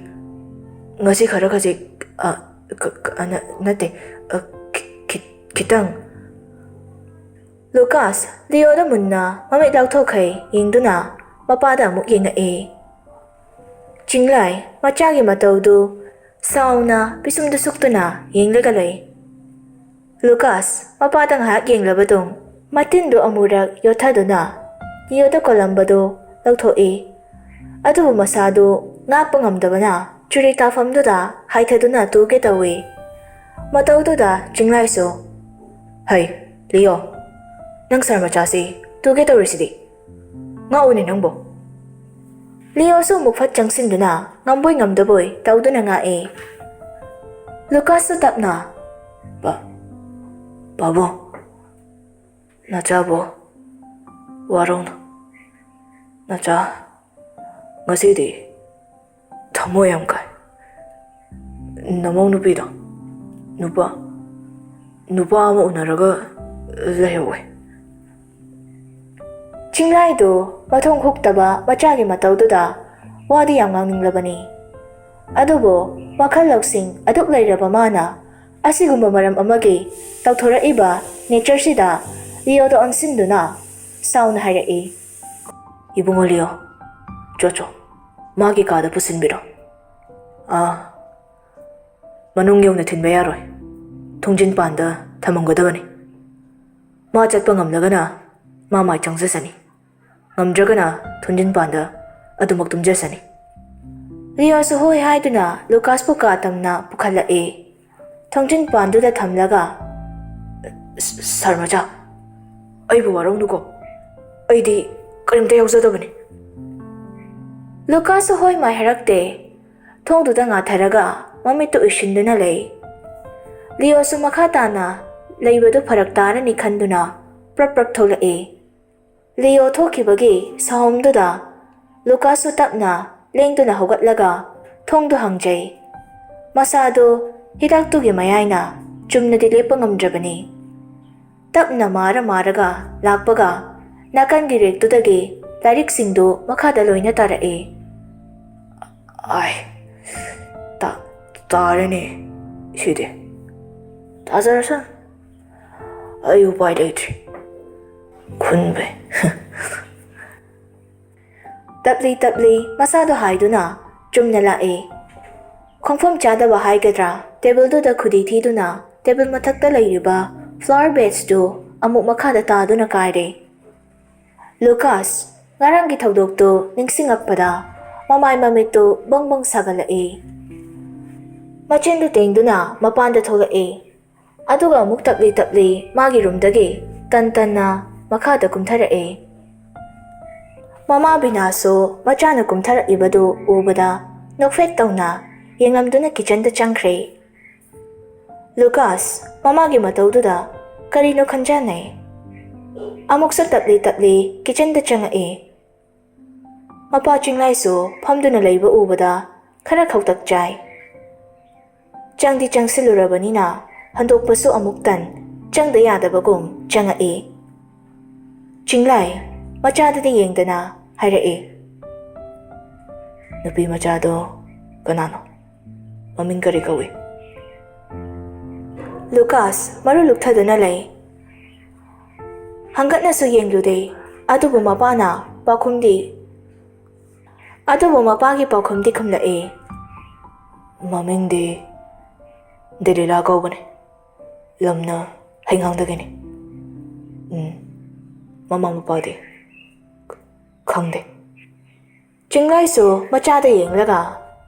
ꯉꯁꯤ ꯈꯔ ꯈꯖꯤꯛ, ꯑ, ꯀ-, ꯀ-, ꯑ, ꯅ-, ꯅꯠꯇꯦ, ꯑ, ꯈꯤ-, ꯈꯤ-, ꯈꯤꯇꯪ"꯫ ꯂꯨꯀꯥꯁ ꯂꯤꯑꯣꯗ ꯃꯨꯟꯅ ꯃꯃꯤꯠ ꯂꯥꯎꯊꯣꯛꯈꯩ ꯌꯦꯡꯗꯨꯅ ꯃꯄꯥꯗ ꯑꯃꯨꯛ ꯌꯦꯡꯉꯛꯏ꯫ ꯆꯤꯡꯂꯥꯏ ꯃꯆꯥꯒꯤ ꯃꯇꯧꯗꯨ ꯁꯥꯎꯅ ꯄꯤꯁꯨꯝꯗ ꯁꯨꯛꯇꯨꯅ ꯌꯦꯡꯂꯒ ꯂꯩ꯫ ꯂꯨꯀꯥꯁ ꯃꯄꯥꯗ ꯉꯥꯏꯍꯥꯛ ꯌꯦꯡꯂꯕ ꯇꯨꯡ ꯃꯇꯤꯟꯗꯨ ꯑꯃꯨꯔꯛ ꯌꯣꯠꯊꯗꯨꯅ ꯂꯤꯑꯣꯗ ꯀꯣꯜꯂꯝꯕꯗꯨ ꯂꯧꯊꯣꯛꯏ꯫ ꯑꯗꯨꯕꯨ ꯃꯁꯥꯗꯨ ꯉꯥꯛꯄ ꯉꯝꯗꯕꯅ ꯆꯨꯔꯤ ꯇꯥꯐꯝꯗꯨꯗ ꯍꯥꯏꯊꯗꯨꯅ ꯇꯨꯒꯦ ꯇꯧꯏ꯫ ꯃꯇꯧꯗꯨꯗ ꯆꯤꯡꯂꯥꯏꯁꯨ, "ꯍꯩ, ꯂꯤꯑꯣ, ꯅꯪ ꯁꯥꯔ ꯃꯆꯥꯁꯤ ꯇꯨꯒꯦ ꯇꯧꯔꯤꯁꯤꯗꯤ? ꯉꯥꯛꯎꯅꯦ ꯅꯪꯕꯨ!" ꯂꯤꯑꯣꯁꯨ ꯑꯃꯨꯛ ꯐꯠ ꯆꯪꯁꯤꯟꯗꯨꯅ ꯉꯝꯕꯣꯏ ꯉꯝꯗꯕꯣꯏ ꯇꯧꯗꯨꯅ ꯉꯥꯛꯏ꯫ ꯂꯨꯀꯥꯁꯁꯨ ꯇꯞꯅ, "ꯄꯥ-, ꯄꯥꯕꯨꯡ, ꯅꯆꯥꯕꯨ ꯋꯥꯔꯧꯅꯨ꯫ ꯅꯆꯥ ꯉꯁꯤꯗꯤ ꯊꯃꯣꯏ ꯌꯥꯝ ꯀꯥꯏ꯫ ꯅꯃꯧ ꯅꯨꯄꯤꯗꯣ ꯅꯨꯄꯥ, ꯅꯨꯄꯥ ꯑꯃ ꯎꯅꯔꯒ ꯂꯩꯍꯧꯋꯦ"꯫ ꯆꯤꯡꯂꯥꯏꯗꯨ ꯃꯊꯣꯡ ꯍꯨꯛꯇꯕ ꯃꯆꯥꯒꯤ ꯃꯇꯧꯗꯨꯗ ꯋꯥꯗꯤ ꯌꯥꯝ ꯉꯥꯡꯅꯤꯡꯂꯕꯅꯤ꯫ ꯑꯗꯨꯕꯨ ꯋꯥꯈꯜ ꯂꯧꯁꯤꯡ ꯑꯗꯨꯛ ꯂꯩꯔꯕ ꯃꯥꯅ ꯑꯁꯤꯒꯨꯝꯕ ꯃꯔꯝ ꯑꯃꯒꯤ ꯇꯧꯊꯣꯔꯛꯏꯕ ꯅꯦꯆꯔꯁꯤꯗ ꯂꯤꯑꯣꯗ ꯑꯣꯟꯁꯤꯟꯗꯨꯅ ꯁꯥꯎꯅ ꯍꯥꯏꯔꯛꯏ, "ꯏꯕꯨꯡꯉꯣ ꯂꯤꯑꯣ, ꯆꯣ ꯆꯣ, ꯃꯥꯒꯤ ꯀꯥꯗ ꯄꯨꯁꯤꯟꯕꯤꯔꯣ꯫ ꯑꯥ, ꯃꯅꯨꯡ ꯌꯧꯅ ꯊꯤꯟꯕ ꯌꯥꯔꯣꯏ, ꯊꯣꯡꯖꯤꯟ ꯄꯥꯟꯗ ꯊꯝꯃꯝꯒꯗꯕꯅꯤ꯫ ꯃꯥ ꯆꯠꯄ ꯉꯝꯂꯒꯅ ꯃꯥ ꯃꯥꯏ ꯆꯪꯖꯁꯅꯤ, ꯉꯝꯗ꯭ꯔꯒꯅ ꯊꯣꯡꯖꯤꯟ ꯄꯥꯟꯗ ꯑꯗꯨꯃꯛ ꯇꯨꯝꯖꯁꯅꯤ"꯫ ꯂꯤꯑꯣꯁꯨ ꯍꯣꯏ ꯍꯥꯏꯗꯨꯅ ꯂꯨꯀꯥꯁꯄꯨ ꯀꯥ ꯇꯝꯅ ꯄꯨꯈꯠꯂꯛꯏ꯫ ꯊꯣꯡꯖꯤꯟ ꯄꯥꯟꯗꯨꯗ ꯊꯝꯂꯒ, "ꯁ-, ꯁꯥꯔ ꯃꯆꯥ, ꯑꯩꯕꯨ ꯋꯥꯔꯧꯅꯨꯀꯣ, ꯑꯩꯗꯤ ꯀꯔꯤꯝꯇ ꯌꯥꯎꯖꯗꯕꯅꯤ"꯫ ꯂꯨꯀꯥꯁꯁꯨ ꯍꯣꯏ ꯃꯥꯏ ꯍꯥꯏꯔꯛꯇꯦ꯫ ꯊꯣꯡꯗꯨꯗ ꯉꯥꯊꯔꯒ ꯃꯃꯤꯠꯇꯨ ꯎꯏꯁꯤꯟꯗꯨꯅ ꯂꯩ꯫ ꯂꯤꯑꯣꯁꯨ ꯃꯈꯥ ꯇꯥꯅ ꯂꯩꯕꯗꯨ ꯐꯔꯛ ꯇꯥꯔꯅꯤ ꯈꯟꯗꯨꯅ ꯄ꯭ꯔꯞ ꯄ꯭ꯔꯞ ꯊꯣꯛꯂꯛꯏ꯫ ꯂꯤꯑꯣ ꯊꯣꯛꯈꯤꯕꯒꯤ ꯁꯥꯍꯣꯝꯗꯨꯗ ꯂꯨꯀꯥꯁꯁꯨ ꯇꯞꯅ ꯂꯦꯡꯗꯨꯅ ꯍꯧꯒꯠꯂꯒ ꯊꯣꯡꯗꯨ ꯍꯥꯡꯖꯩ꯫ ꯃꯁꯥꯗꯨ ꯍꯤꯗꯥꯛꯇꯨꯒꯤ ꯃꯌꯥꯏꯅ ꯆꯨꯝꯅꯗꯤ ꯂꯦꯞꯄ ꯉꯝꯗ꯭ꯔꯕꯅꯤ꯫ ꯇꯞꯅ ꯃꯥꯔ ꯃꯥꯔꯒ ꯂꯥꯛꯄꯒ ꯅꯥꯀꯟꯒꯤ ꯔꯦꯛꯇꯨꯗꯒꯤ ꯂꯥꯏꯔꯤꯛꯁꯤꯡꯗꯨ ꯃꯈꯥꯗ ꯂꯣꯏꯅ ꯇꯥꯔꯛꯏ꯫ "ꯑꯥꯏ, ꯇꯥ-, ꯇꯥꯔꯦꯅꯦ ꯁꯤꯗꯤ꯫ ꯇꯥꯖꯔꯁꯅꯨ꯫ ꯑꯩ ꯎꯄꯥꯏ ꯂꯩꯇ꯭ꯔꯦ꯫ ꯈꯨꯟꯕꯩ꯫" ꯇꯞꯂꯤ ꯇꯞꯂꯤ ꯃꯁꯥꯗꯣ ꯍꯥꯏꯗꯨꯅ ꯆꯨꯝꯅ ꯂꯥꯛꯏ꯫ ꯈꯣꯡꯐꯝ ꯆꯥꯗꯕ ꯍꯥꯏꯒꯗ꯭ꯔꯥ, ꯇꯦꯕꯜꯗꯨꯗ ꯈꯨꯗꯤ ꯊꯤꯗꯨꯅ ꯇꯦꯕꯜ ꯃꯊꯛꯇ ꯂꯩꯔꯤꯕ flower vase ꯇꯨ ꯑꯃꯨꯛ ꯃꯈꯥꯗ ꯇꯥꯗꯨꯅ ꯀꯥꯏꯔꯦ꯫ ꯂꯨꯀꯥꯁ, ꯉꯔꯥꯡꯒꯤ ꯊꯧꯗꯣꯛꯇꯨ ꯅꯤꯡꯁꯤꯡꯉꯛꯄꯗ ꯃꯃꯥꯏ ꯃꯃꯤꯠꯇꯨ ꯕꯪ ꯕꯪ ꯁꯥꯒꯠꯂꯛꯏ꯫ ꯃꯆꯤꯟꯗꯨ ꯇꯦꯡꯗꯨꯅ ꯃꯄꯥꯟꯗ ꯊꯣꯛꯂꯛꯏ꯫ ꯑꯗꯨꯒ ꯑꯃꯨꯛ ꯇꯞꯂꯤ ꯇꯞꯂꯤ ꯃꯥꯒꯤ ꯔꯨꯝꯗꯒꯤ ꯇꯟ ꯇꯟꯅ ꯃꯈꯥꯗ ꯀꯨꯝꯊꯔꯛꯏ꯫ ꯃꯃꯥ ꯕꯤꯅꯥꯁꯨ ꯃꯆꯥꯅ ꯀꯨꯝꯊꯔꯛꯂꯤꯕꯗꯨ ꯎꯕꯗ ꯅꯣꯛꯐꯦꯠ ꯇꯧꯅ ꯌꯦꯡꯂꯝꯗꯨꯅ ꯀꯤꯆꯟꯗ ꯆꯪꯈ꯭ꯔꯦ꯫ ꯂꯨꯀꯥꯁ ꯃꯃꯥꯒꯤ ꯃꯇꯧꯗꯨꯗ ꯀꯔꯤꯅꯣ ꯈꯟꯖꯥꯟꯅꯩ꯫ ꯑꯃꯨꯛꯁꯨ ꯇꯞꯂꯤ ꯇꯞꯂꯤ ꯀꯤꯆꯟꯗ ꯆꯪꯉꯛꯏ꯫ ꯃꯄꯥ ꯆꯤꯡꯂꯥꯏꯁꯨ ꯐꯝꯗꯨꯅ ꯂꯩꯕ ꯎꯕꯗ ꯈꯔ ꯈꯧꯇꯛ ꯆꯥꯏ꯫ ꯆꯪꯗꯤ ꯆꯪꯁꯤꯜꯂꯨꯔꯕꯅꯤꯅ ꯍꯟꯗꯣꯛꯄꯁꯨ ꯑꯃꯨꯛ ꯇꯟ, ꯆꯪꯗ ꯌꯥꯗꯕꯒꯨꯝ ꯆꯪꯉꯛꯏ꯫ ꯆꯤꯡꯂꯥꯏ ꯃꯆꯥꯗꯗꯤ ꯌꯦꯡꯗꯅ ꯍꯥꯏꯔꯛꯏ, "ꯅꯨꯄꯤ ꯃꯆꯥꯗꯣ ꯀꯅꯥꯅꯣ? ꯃꯃꯤꯡ ꯀꯔꯤ ꯀꯧꯏ?" ꯂꯨꯀꯥꯁ ꯃꯔꯨ ꯂꯨꯛꯊꯗꯨꯅ ꯂꯩ꯫ ꯍꯪꯒꯠꯅꯁꯨ ꯌꯦꯡꯂꯨꯗꯦ, ꯑꯗꯨꯕꯨ ꯃꯄꯥꯅ ꯄꯥꯎꯈꯨꯝꯗꯤ, ꯑꯗꯨꯕꯨ ꯃꯄꯥꯒꯤ ꯄꯥꯎꯈꯨꯝꯗꯤ ꯈꯨꯝꯂꯛꯏ, "ꯃꯃꯤꯡꯗꯤ ꯗꯦꯂꯤꯂꯥ ꯀꯧꯕꯅꯤ꯫ ꯂꯝꯅ ꯍꯩꯉꯥꯡꯗꯒꯤꯅꯤ꯫ ꯎꯝ, ꯃꯃꯥ ꯃꯄꯥꯗꯤ ꯈꯪꯗꯦ꯫" ꯆꯤꯡꯂꯥꯏꯁꯨ ꯃꯆꯥꯗ ꯌꯦꯡꯂꯒ,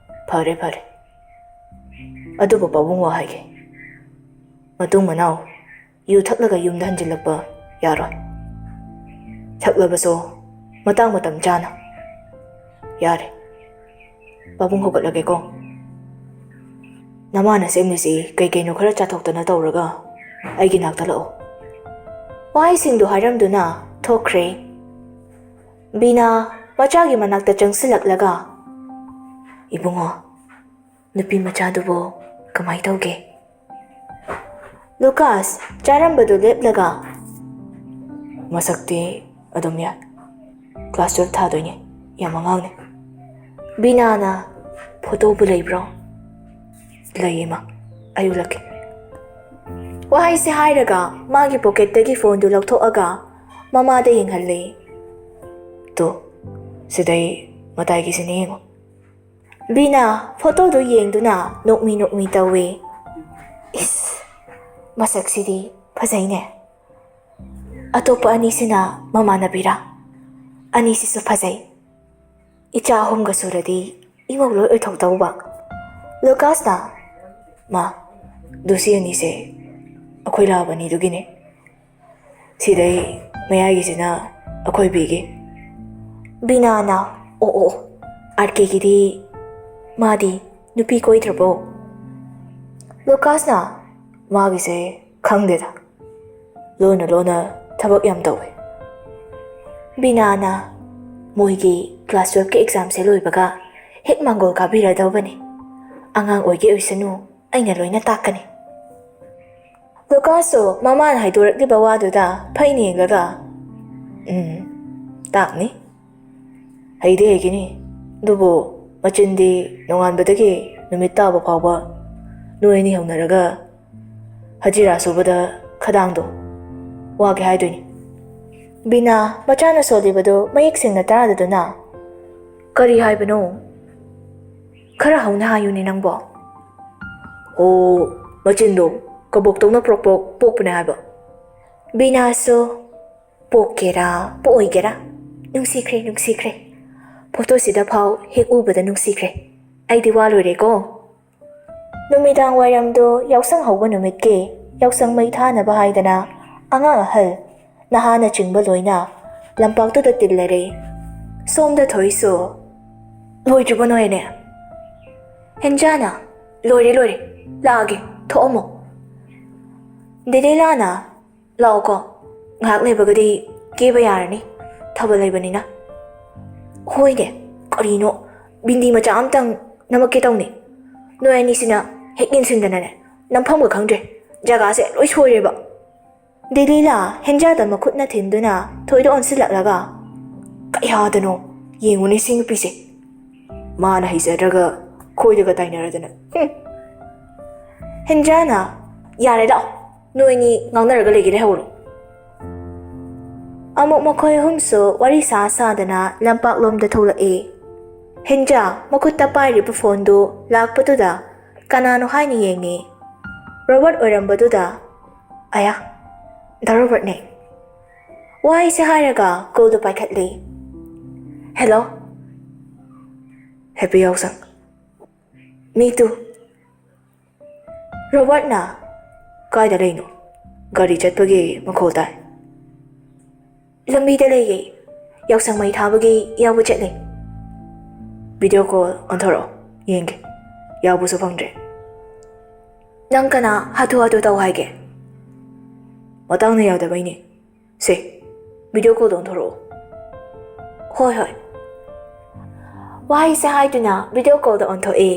"ꯐꯔꯦ, ꯐꯔꯦ꯫ ꯑꯗꯨꯕꯨ ꯄꯥꯕꯨꯡ ꯋꯥ ꯍꯥꯏꯒꯦ꯫ ꯃꯇꯨꯡ ꯃꯅꯥꯎ ꯌꯨ ꯊꯛꯂꯒ ꯌꯨꯝꯗ ꯍꯟꯖꯤꯜꯂꯛꯄ ꯌꯥꯔꯣꯏ꯫ ꯊꯛꯂꯕꯁꯨ ꯃꯇꯥꯡ ꯃꯇꯝ ꯆꯥꯅ꯫ ꯌꯥꯔꯦ, ꯄꯥꯕꯨꯡ ꯍꯧꯒꯠꯂꯒꯦꯀꯣ꯫ ꯅꯃꯥꯅ ꯁꯦꯝꯂꯤꯁꯤ ꯀꯩ ꯀꯩꯅꯣ ꯈꯔ ꯆꯥꯊꯣꯛꯇꯅ ꯇꯧꯔꯒ ꯑꯩꯒꯤ ꯅꯥꯛꯇ ꯂꯥꯛꯑꯣ꯫" ꯋꯥꯍꯩꯁꯤꯡꯗꯨ ꯍꯥꯏꯔꯝꯗꯨꯅ ꯊꯣꯛꯈ꯭ꯔꯦ꯫ ꯕꯤꯅꯥ ꯃꯆꯥꯒꯤ ꯃꯅꯥꯛꯇ ꯆꯪꯁꯤꯜꯂꯛꯂꯒ, "ꯏꯕꯨꯡꯉꯣ, ꯅꯨꯄꯤ ꯃꯆꯥꯗꯨꯕꯨ ꯀꯃꯥꯏ ꯇꯧꯒꯦ?" ꯂꯨꯀꯥꯁ ꯆꯥꯔꯝꯕꯗꯨ ꯂꯦꯞꯂꯒ, "ꯃꯁꯛꯇꯤ ꯑꯗꯨꯝ ꯌꯥꯏ꯫ ꯀ꯭ꯂꯥꯁ ꯇꯨꯌꯦꯜꯐ ꯊꯥꯗꯣꯏꯅꯦ, ꯌꯥꯝ ꯑꯉꯥꯡꯅꯦ꯫" ꯕꯤꯅꯥꯅ "ꯐꯣꯇꯣꯕꯨ ꯂꯩꯕ꯭ꯔꯣ?" "ꯂꯩꯌꯦ ꯃꯥ, ꯑꯩ ꯎꯠꯂꯛꯀꯦ꯫" ꯋꯥꯍꯩꯁꯦ ꯍꯥꯏꯔꯒ ꯃꯥꯒꯤ ꯄꯣꯀꯦꯠꯇꯒꯤ ꯐꯣꯟꯗꯨ ꯂꯧꯊꯣꯛꯑꯒ ꯃꯃꯥꯗ ꯌꯦꯡꯍꯜꯂꯦ꯫ "ꯇꯣ, ꯁꯤꯗꯩ ꯃꯇꯥꯏꯒꯤꯁꯤꯅ ꯌꯦꯡꯉꯣ꯫" ꯕꯤꯅꯥ ꯐꯣꯇꯣꯗꯨ ꯌꯦꯡꯗꯨꯅ ꯅꯣꯛꯃꯤ ꯅꯣꯛꯃꯤ ꯇꯧꯏ꯫ "ꯏꯁ, ꯃꯁꯛꯁꯤꯗꯤ ꯐꯖꯩꯅꯦ꯫ ꯑꯇꯣꯞꯄ ꯑꯅꯤꯁꯤꯅ ꯃꯃꯥꯟꯅꯕꯤꯔꯥ? ꯑꯅꯤꯁꯤꯁꯨ ꯐꯖꯩ꯫ ꯏꯆꯥ ꯑꯍꯨꯝꯒ ꯁꯨꯔꯗꯤ ꯏꯃꯧ ꯂꯣꯏ ꯑꯣꯏꯊꯣꯛꯇꯧꯕ꯫" ꯂꯨꯀꯥꯁꯅ, "ꯃꯥ, ꯗꯨꯁꯤ ꯑꯅꯤꯁꯦ ꯑꯩꯈꯣꯏ ꯂꯥꯛꯑꯕꯅꯤꯗꯨꯒꯤꯅꯦ꯫ ꯁꯤꯗꯩ ꯃꯌꯥꯏꯒꯤꯁꯤꯅ ꯑꯩꯈꯣꯏ ꯕꯤꯒꯤ꯫" ꯕꯤꯅꯥꯅ, "ꯑꯣ ꯑꯣ, ꯑꯥꯔ ꯀꯦꯒꯤꯗꯤ ꯃꯥꯗꯤ ꯅꯨꯄꯤ ꯀꯣꯏꯗ꯭ꯔꯕꯣ?" ꯂꯨꯀꯥꯁꯅ, "ꯃꯥꯒꯤꯁꯦ ꯈꯪꯗꯦꯗ, ꯂꯣꯟꯅ ꯂꯣꯟꯅ ꯊꯕꯛ ꯌꯥꯝ ꯇꯧꯋꯦ꯫" ꯕꯤꯅꯥꯅ, "ꯃꯣꯏꯒꯤ ꯀ꯭ꯂꯥꯁ ꯇꯨꯌꯦꯜꯐꯀꯤ ꯑꯦꯛꯖꯥꯝꯁꯦ ꯂꯣꯏꯕꯒ ꯍꯦꯛ ꯃꯥꯡꯒꯣꯜ ꯀꯥꯕꯤꯔꯗꯧꯕꯅꯤ꯫ ꯑꯉꯥꯡ ꯑꯣꯏꯒꯦ ꯑꯣꯏꯁꯅꯨ, ꯑꯩꯅ ꯂꯣꯏꯅ ꯇꯥꯛꯀꯅꯤ꯫" ꯂꯨꯀꯥꯁꯁꯨ ꯃꯃꯥꯅ ꯍꯥꯏꯗꯣꯔꯛꯂꯤꯕ ꯋꯥꯗꯨꯗ ꯐꯩꯅ ꯌꯦꯡꯂꯒ, "ꯎꯝ, ꯇꯥꯛꯅꯤ꯫ ꯍꯩꯗꯤ ꯍꯩꯒꯅꯤ, ꯑꯗꯨꯕꯨ ꯃꯆꯤꯟꯗꯤ ꯅꯣꯡꯉꯥꯟꯕꯗꯒꯤ ꯅꯨꯃꯤꯠ ꯇꯥꯕ ꯐꯥꯎꯕ ꯅꯣꯏ ꯑꯅꯤ ꯍꯧꯅꯔꯒ ꯍꯖꯤꯔꯥ ꯁꯨꯕꯗ ꯈꯗꯥꯡꯗꯣ ꯋꯥꯒꯦ ꯍꯥꯏꯗꯣꯏꯅꯤ꯫" ꯕꯤꯅꯥ ꯃꯆꯥꯅ ꯁꯣꯜꯂꯤꯕꯗꯨ ꯃꯌꯦꯛ ꯁꯦꯡꯅ ꯇꯥꯗꯗꯨꯅ, "ꯀꯔꯤ ꯍꯥꯏꯕꯅꯣ? ꯈꯔ ꯍꯧꯅ ꯍꯥꯏꯌꯨꯅꯦ ꯅꯪꯕꯣ꯫" "ꯑꯣ, ꯃꯆꯤꯟꯗꯣ ꯀꯕꯣꯛꯇꯧꯅ ꯄ꯭ꯔꯣꯛ ꯄ꯭ꯔꯣꯛ ꯄꯣꯛꯄꯅꯦ ꯍꯥꯏꯕ꯫" ꯕꯤꯅꯥꯁꯨ, "ꯄꯣꯛꯀꯦꯔꯥ ꯄꯣꯛꯑꯣꯏꯒꯦꯔꯥ, ꯅꯨꯡꯁꯤꯈ꯭ꯔꯦ, ꯅꯨꯡꯁꯤꯈ꯭ꯔꯦ꯫ ꯐꯣꯇꯣꯁꯤꯗ ꯐꯥꯎ ꯍꯦꯛ ꯎꯕꯗ ꯅꯨꯡꯁꯤꯈ꯭ꯔꯦ꯫ ꯑꯩꯗꯤ ꯋꯥ ꯂꯣꯏꯔꯦꯀꯣ꯫" ꯅꯨꯃꯤꯗꯥꯡ ꯋꯥꯏꯔꯝꯗꯣ ꯌꯥꯎꯁꯪ ꯍꯧꯕ ꯅꯨꯃꯤꯠꯀꯤ ꯌꯥꯎꯁꯪ ꯃꯩ ꯊꯥꯅꯕ ꯍꯥꯏꯗꯅ ꯑꯉꯥꯡ ꯑꯍꯜ, ꯅꯍꯥꯅꯆꯤꯡꯕ ꯂꯣꯏꯅ ꯂꯝꯄꯥꯛꯇꯨꯗ ꯇꯤꯜꯂꯔꯦ꯫ ꯁꯣꯝꯗ ꯊꯣꯏꯁꯨ, "ꯂꯣꯏꯗ꯭ꯔꯤꯕꯣ ꯅꯣꯏ ꯑꯅꯤ?" ꯍꯦꯟꯖꯥꯅ, "ꯂꯣꯏꯔꯦ, ꯂꯣꯏꯔꯦ, ꯂꯥꯛꯑꯒꯦ, ꯊꯣꯛꯑꯝꯃꯣ꯫" ꯗꯦꯂꯤꯂꯥꯅ, "ꯂꯥꯛꯑꯣꯀꯣ, ꯉꯥꯏꯍꯥꯛ ꯂꯩꯕꯒꯗꯤ ꯀꯦꯕ ꯌꯥꯔꯅꯤ, ꯊꯥꯕꯜ ꯂꯩꯕꯅꯤꯅ꯫" "ꯍꯣꯏꯅꯦ, ꯀꯔꯤꯅꯣ, ꯕꯤꯟꯗꯤ ꯃꯆꯥ ꯑꯝꯇꯪ ꯅꯝꯃꯛꯀꯦ ꯇꯧꯅꯤ꯫ ꯅꯣꯏ ꯑꯅꯤꯁꯤꯅ ꯍꯦꯛ ꯌꯦꯡꯁꯤꯟꯗꯅꯅꯦ, ꯅꯝꯐꯝꯒ ꯈꯪꯗ꯭ꯔꯦ꯫ ꯖꯒꯥꯁꯦ ꯂꯣꯏ ꯁꯣꯏꯔꯦꯕ꯫ ꯗꯦꯂꯤꯂꯥ ꯍꯦꯟꯖꯥꯗ ꯃꯈꯨꯠꯅ ꯊꯤꯟꯗꯨꯅ ꯊꯣꯏꯗ ꯑꯣꯟꯁꯤꯜꯂꯛꯂꯒ, "ꯀꯌꯥꯗꯅꯣ? ꯌꯦꯡꯉꯨꯅꯦ ꯁꯤ ꯅꯨꯄꯤꯁꯦ꯫ ꯃꯥꯅ ꯍꯩꯖꯗ꯭ꯔꯒ ꯈꯣꯏꯗꯒ ꯇꯥꯏꯅꯔꯗꯅ꯫ ꯍꯨꯝ!" ꯍꯦꯟꯖꯥꯅ, "ꯌꯥꯔꯦ, ꯂꯥꯛꯑꯣ, ꯅꯣꯏꯅꯤ ꯉꯥꯡꯅꯔꯒ ꯂꯩꯒꯦ ꯂꯩꯍꯧꯔꯣ꯫" ꯑꯃꯨꯛ ꯃꯈꯣꯏ ꯑꯍꯨꯝꯁꯨ ꯋꯥꯔꯤ ꯁꯥ ꯁꯥꯗꯅ ꯂꯝꯄꯥꯛꯂꯣꯝꯗ ꯊꯣꯛꯂꯛꯏ꯫ ꯍꯦꯟꯖꯥ ꯃꯈꯨꯠꯇ ꯄꯥꯏꯔꯤꯕ ꯐꯣꯟꯗꯨ ꯂꯥꯛꯄꯗꯨꯗ ꯀꯅꯥꯅꯣ ꯍꯥꯏꯅ ꯌꯦꯡꯉꯤ꯫ ꯔꯣꯕꯔꯠ ꯑꯣꯏꯔꯝꯕꯗꯨꯗ, "ꯑꯌꯥ, ꯗꯥ ꯔꯣꯕꯔꯠꯅꯦ꯫" ꯋꯥꯍꯩꯁꯦ ꯍꯥꯏꯔꯒ ꯀꯣꯜꯗꯨ ꯄꯥꯏꯈꯠꯂꯤ꯫ "ꯍꯦꯜꯂꯣ, ꯍꯦꯄꯤ ꯌꯥꯎꯁꯪ꯫" "ꯃꯤ ꯇꯨ꯫" ꯔꯣꯕꯔꯠꯅ, "ꯀꯥꯏꯗ ꯂꯩꯅꯣ? ꯒꯥꯔꯤ ꯆꯠꯄꯒꯤ ꯃꯈꯣꯜ ꯇꯥꯏ꯫" "ꯂꯝꯕꯤꯗ ꯂꯩꯌꯦ꯫ ꯌꯥꯎꯁꯪ ꯃꯩ ꯊꯥꯕꯒꯤ ꯌꯥꯎꯕ ꯆꯠꯂꯦ꯫" "ꯚꯤꯗꯤꯑꯣ ꯀꯣꯜ ꯑꯣꯟꯊꯣꯔꯛꯑꯣ, ꯌꯦꯡꯒꯦ꯫ ꯌꯥꯎꯕꯁꯨ ꯐꯪꯗ꯭ꯔꯦ꯫" "ꯅꯪ ꯀꯅꯥ ꯍꯥꯊꯨ ꯍꯥꯊꯨ ꯇꯧ ꯍꯥꯏꯒꯦ?" "ꯃꯇꯥꯡꯅ ꯌꯥꯗꯕꯩꯅꯦ꯫ ꯁꯦ, ꯚꯤꯗꯤꯑꯣ ꯀꯣꯜꯗꯣ ꯑꯣꯟꯊꯣꯔꯛꯑꯣ꯫" "ꯍꯣꯏ, ꯍꯣꯏ꯫" ꯋꯥꯍꯩꯁꯦ ꯍꯥꯏꯗꯨꯅ ꯚꯤꯗꯤꯑꯣ ꯀꯣꯜꯗ ꯑꯣꯟꯊꯣꯛꯑꯦ꯫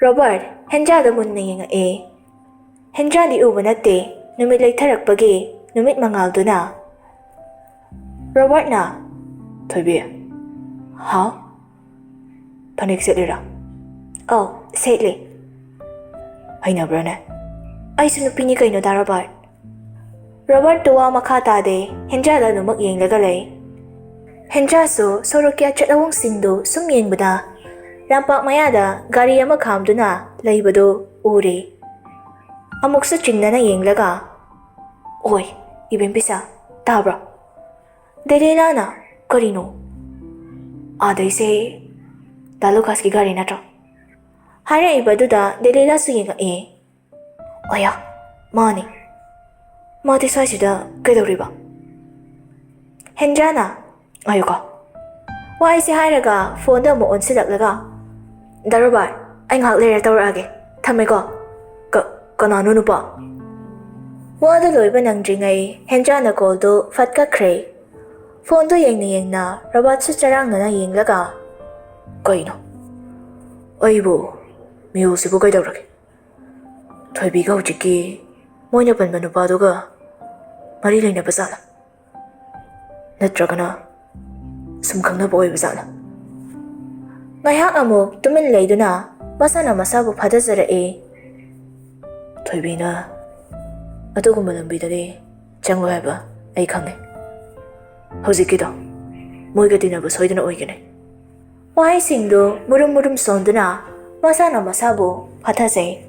ꯔꯣꯕꯔꯠ ꯍꯦꯟꯖꯥꯗ ꯃꯨꯟꯅ ꯌꯦꯡꯉꯛꯑꯦ꯫ ꯍꯦꯟꯖꯥꯗꯤ ꯎꯕ ꯅꯠꯇꯦ, ꯅꯨꯃꯤꯠ ꯂꯩꯊꯔꯛꯄꯒꯤ ꯅꯨꯃꯤꯠ ꯃꯉꯥꯜꯗꯨꯅ꯫ ꯔꯣꯕꯔꯠꯅ, "ꯊꯣꯏꯕꯤ꯫" "ꯍꯥꯎ?" "ꯐꯅꯦꯛ ꯁꯦꯠꯂꯤꯔꯥ?" "ꯑꯧ, ꯁꯦꯠꯂꯤ꯫" "ꯍꯩꯅꯕ꯭ꯔꯥꯅꯦ?" "ꯑꯩꯁꯨ ꯅꯨꯄꯤꯅꯤ ꯀꯩꯅꯣ, ꯗꯥ ꯔꯣꯕꯔꯠ꯫" ꯔꯣꯕꯔꯠꯇꯨ ꯋꯥ ꯃꯈꯥ ꯇꯥꯗꯦ, ꯍꯦꯟꯖꯥꯗ ꯑꯗꯨꯃꯛ ꯌꯦꯡꯂꯒ ꯂꯩ꯫ ꯍꯦꯟꯖꯥꯁꯨ ꯁꯣꯔꯣꯛꯀꯤ ꯑꯆꯠ ꯑꯑꯣꯡꯁꯤꯡꯗꯨ ꯁꯨꯝ ꯌꯦꯡꯕꯗ ꯂꯝꯄꯥꯛ ꯃꯌꯥꯗ ꯒꯥꯔꯤ ꯑꯃ ꯈꯥꯝꯗꯨꯅ ꯂꯩꯕꯗꯨ ꯎꯔꯦ꯫ ꯑꯃꯨꯛꯁꯨ ꯆꯤꯡꯅꯅ ꯌꯦꯡꯂꯒ, "ꯑꯣꯏ, ꯏꯕꯦꯝ ꯄꯤꯁꯥ, ꯇꯥꯕ꯭ꯔꯣ?" ꯗꯦꯂꯤꯂꯥꯅ, "ꯀꯔꯤꯅꯣ?" "ꯑꯥꯗꯩꯁꯦ ꯗꯥ ꯂꯨꯀꯥꯁꯀꯤ ꯒꯥꯔꯤ ꯅꯠꯇ꯭ꯔꯣ?" ꯍꯥꯏꯔꯛꯏꯕꯗꯨꯗ ꯗꯦꯂꯤꯂꯥꯁꯨ ꯌꯦꯡꯉꯛꯑꯦ꯫ "ꯑꯌꯥ, ꯃꯥꯅꯤ꯫ ꯃꯥꯗꯤ ꯁ꯭ꯋꯥꯏꯁꯤꯗ ꯀꯩꯗꯧꯔꯤꯕ?" ꯍꯦꯟꯖꯥꯅ, "ꯉꯥꯏꯌꯨꯀꯣ꯫" ꯋꯥꯍꯩꯁꯦ ꯍꯥꯏꯔꯒ ꯐꯣꯟꯗ ꯑꯃꯨꯛ ꯑꯣꯟꯁꯤꯜꯂꯛꯂꯒ, "ꯗꯥ ꯔꯣꯕꯥꯔꯠ, ꯑꯩ ꯉꯥꯏꯍꯥꯛ ꯂꯩꯔ ꯇꯧꯔꯛꯑꯒꯦ꯫ ꯊꯝꯃꯦꯀꯣ꯫" "ꯀ-, ꯀꯅꯥꯅꯣ ꯅꯨꯄꯥ?" ꯋꯥꯗꯨ ꯂꯣꯏꯕ ꯅꯪꯗ꯭ꯔꯤꯉꯩ ꯍꯦꯟꯖꯥꯅ ꯀꯣꯜꯗꯨ ꯐꯠ ꯀꯛꯈ꯭ꯔꯦ꯫ ꯐꯣꯟꯗꯨ ꯌꯦꯡꯅ ꯌꯦꯡꯅ ꯔꯣꯕꯥꯔꯠꯁꯨ ꯆꯔꯥꯡꯅꯅ ꯌꯦꯡꯂꯒ, "ꯀꯩꯅꯣ? ꯑꯩꯕꯨ ꯃꯤꯑꯣꯏꯁꯤꯕꯨ ꯀꯩꯗꯧꯔꯒꯦ?" ꯊꯣꯏꯕꯤꯒ ꯍꯧꯖꯤꯛꯀꯤ ꯃꯣꯏꯅ ꯄꯟꯕ ꯅꯨꯄꯥꯗꯨꯒ ꯃꯔꯤ ꯂꯩꯅꯕ ꯖꯥꯠꯂ? ꯅꯠꯇ꯭ꯔꯒꯅ ꯁꯨꯝ ꯈꯪꯅꯕ ꯑꯣꯏꯕ ꯖꯥꯠꯂ? ꯉꯥꯏꯍꯥꯛ ꯑꯃꯨꯛ ꯇꯨꯃꯤꯟ ꯂꯩꯗꯨꯅ ꯃꯁꯥꯅ ꯃꯁꯥꯕꯨ ꯐꯥꯊꯖꯔꯛꯏ꯫ ꯊꯣꯏꯕꯤꯅ ꯑꯗꯨꯒꯨꯝꯕ ꯂꯝꯕꯤꯗꯗꯤ ꯆꯪꯂꯣꯏ ꯍꯥꯏꯕ ꯑꯩ ꯈꯪꯉꯤ꯫ ꯍꯧꯖꯤꯛꯀꯤꯗꯣ ꯃꯣꯏꯒ ꯇꯤꯟꯅꯕ ꯁꯣꯏꯗꯅ ꯑꯣꯏꯒꯅꯤ꯫ ꯋꯥꯍꯩꯁꯤꯡꯗꯨ ꯃꯨꯔꯨꯝ ꯃꯨꯔꯨꯝ ꯁꯣꯟꯗꯨꯅ ꯃꯁꯥꯅ ꯃꯁꯥꯕꯨ ꯐꯥꯊꯖꯩ꯫